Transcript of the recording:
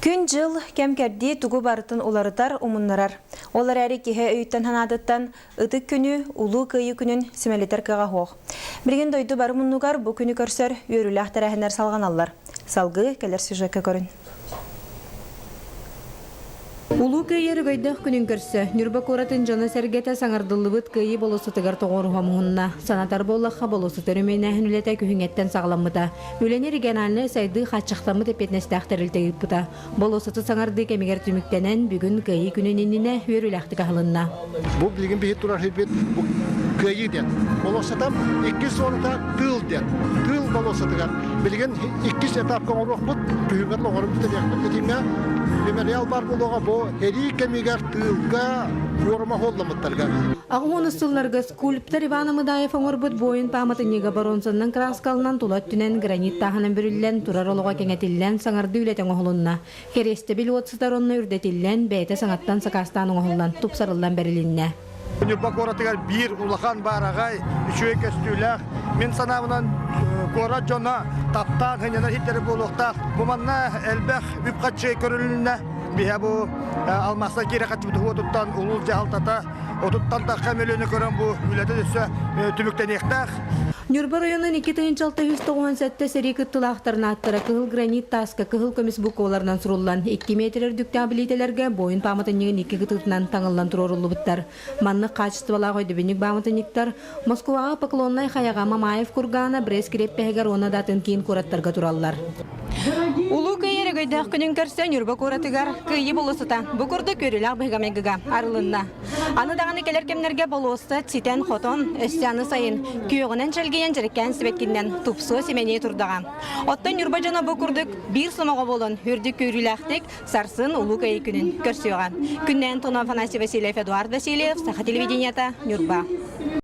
Күн-дьыл, кэм-кэрдии тугу барытын уларытар, умуннарар. Ол эрээри киһи өйүттэн-санаатыттан ытык күнү, Улуу Кыайыы күнүн симэлитэр кыаҕа суох. Билигин дойду бары муннугар бу күнү көрсөр үөрүүлээх тэрээһиннэр салҕаналлар. Салгыы кэлэр сюжекка көрүн. Улуу Кыайыы өрөгөйдөөх күнүн көрсө, Ньурба куоратын дьоно-сэргэтэ саҥардыллыбыт Кыайыы болуоссатыгар тоҕуоруһа муһунна. Санатар буоллахха, болуоссат өрөмүөннээһин үлэтэ күһүҥҥэттэн саҕаламмыта. Үлэни региональнай сайдыы хааччахтаммыт эппиэтинэстээх тэрилтэ ыыппыта. Болуоссаты саҥардыы кэмигэр түмүктэнэн, бүгүн Кыайыы күнүн иннинэ үөрүүлээхтик аһылынна. Бу билигин биһи турар сирбит бу Кыайыы диэн. Болуоссатам иккис зоната тыыл диэн. Тыыл болуоссатыгар билигин иккис этапка оҥоруохпут, күһүҥҥэ оҥорон бүтэриэхпит. Итиннэ мемориал баар буолуоҕа бу сэрии кэмигэр тыылга форума холламмыттарга. Аҕыс сылларга скульптор Иван Амыдаев оҥорбут буойун пааматынньыга боруонсаннан кырааскаланан тула өттүнэн гранит тааһынан бүрүллэн турар олоҕо кэҥэтиллэн саҥардыы үлэтэ оҥоһулунна. Кэриэстэбил уот сытар онно үрдэтиллэн, бэйэтэ саҥаттан сакаастаан оҥоһуллан, тупсарыллан бэрилиннэ. Ньурба куоратыгар биир улахан баараҕай, үчүгэй көстүүлээх, мин санаабынан куорат дьоно таптаан сынньанар сирдэрэ буолуохтаах. Бу манна элбэх үп-харчы көрүлүннэ. Биһэ бу алмаастан киирэ хаччыбыт уотуттан улуус дьаһалтата отуттан тахха мөлүөнү көрөн бу үлэтэ өссө түмүктэниэхтээх. Ньурба районун 2697 сэрии кыттыылаахтарын ааттара кыһыл гранит тааска кыһыл көмүс букваларынан суруллан, 2 метр үрдүктээх билиитэлэргэ буойун пааматынньыгын икки кытыытынан таҥыллан туруоруллубуттар. Маннык хаачыстыбалаах өйдөбүнньүк пааматынньыктар Москваҕа Поклоннай хайаҕа Мамаев кургаана Брест кириэппэһигэр уонна да атын киин куораттарга тураллар. Улуу Кыайыы өрөгөйдөөх күнүн көрсө Ньурба куоратыгар Кыайыы болуоссата бу курдук үөрүүлээх быһыыга-майгыга арылынна. Аны даҕаны кэлэр кэмнэргэ болуоссат ситэн-хотон, өссө аны сайын күөҕүнэн чэлгийэн дьэрэкээн сибэккинэн тупсуо симэниэ турдаҕа. Оттон Ньурба дьоно бу курдук биир сомоҕо буолан үрдүк күүрүүлээхтик сарсын Улуу Кыайыы күнүн көрсүөҕэ. Күннээн Антонов Афанасий Васильев, Эдуард Васильев, Саха телевидениета, Ньурба.